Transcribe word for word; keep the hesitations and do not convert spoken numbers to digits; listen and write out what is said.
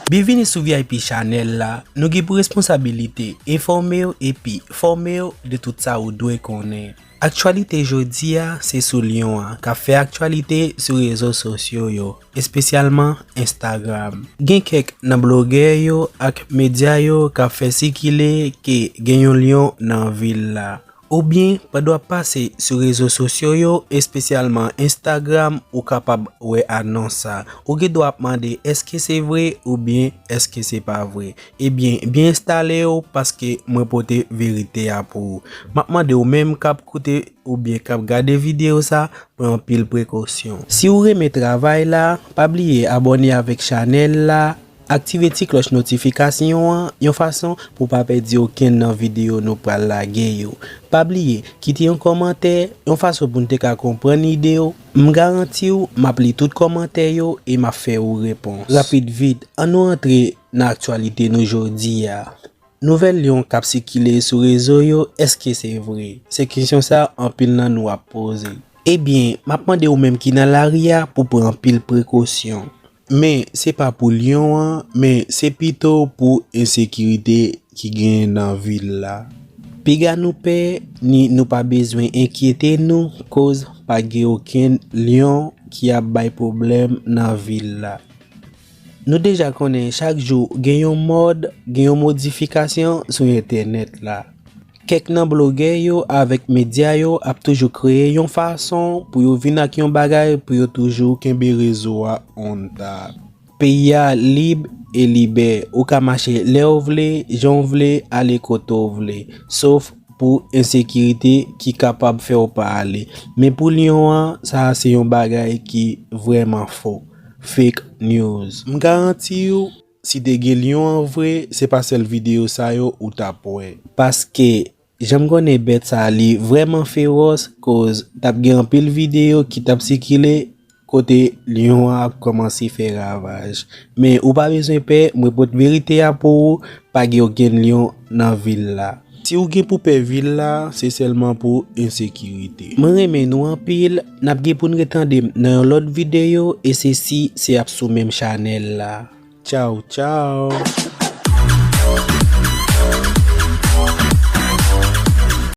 Byenvini sou V I P Channel la. Nou gen pou responsabilite enfòme w epi fòme w de tout sa ou dwe konnen. Aktyalite jodi a se sou lyon an k ap fè aktyalite sou rezo sosyo yo, espesyalman Instagram. Gen kèk nan blogè yo ak medya yo k ap fè sikile ke gen yon lyon nan vil la. Oubyen, pandan w ap pase sou rezo sosyo yo, espesyalman Instagram, ou kapab wè anons sa. Ou gen dwa ap mande èske se vre oubyen èske se pa vre. Ebyen, byen enstale w paske mwen pote verite a pou ou. M ap mande w menm k ap koute oubyen k ap gade videyo sa, pran anpil prekosyon. Si w renmen travay la, pa bliye abòne avèk chanèl la, aktive ti klòch notifikasyon an yon fason pou w pa pèdi okenn nan videyo nou pral lage yo. Pa bliye, kite yon kòmantè, yon fason pou n te ka konprann ide w. M garanti w, m ap li tout kòmantè yo e m ap fè ou repons. Rapid vit, ann nou antre nan aktyalite nou jodi a. Nouvèl lyon k ap sikile sou rezo yo, èske se vre? Se kesyon sa anpil nan nou ap poze. Ebyen, m ap mande ou menm ki nan lari a pou pran anpil prekosyon. Men, se pa pou lyon an, men se pito pou ensekirite ki genyen nan vil la. Piga nou pè, ni nou pa bezwen enkyete nou, koz pa gen okenn lyon ki ap bay pwoblèm nan vil la. Nou deja konnen chak jou gen yon mòd, gen yon modifikasyon sou entènèt la. Kèk nan blogè yo avèk medya yo ap toujou kreye yon fason pou yo vin ak yon bagay pou yo toujou kenbe rezo a on tap. Peyi a lib e libè, ou ka mache lè w vle, jan w vle, ale kote w vle, sof pou ensekirite ki kapab fè w pa ale. Men pou lyon an, sa a se yon bagay ki vrèman fo. Fake news. M garanti w, si te gen lyon an vre, se pa sèl videyo sa yo ou t ap wè. Paske, jan m konnen bèt sa a li vrèman fewòs, koz t ap gen anpil videyo ki t ap sikile kote lyon an ap kòmanse fè ravaj. Men ou pa bezwen pè, mwen pot verite a pou ou, pa gen okenn lyon nan vil la. Si w gen pou pè vil la, se sèlman pou ensekirite. Mwen renmen nou anpil, n ap gen pou n retande m nan yon lòt videyo, e se si se ap sou menm chanèl la. Tchaw, tchaw.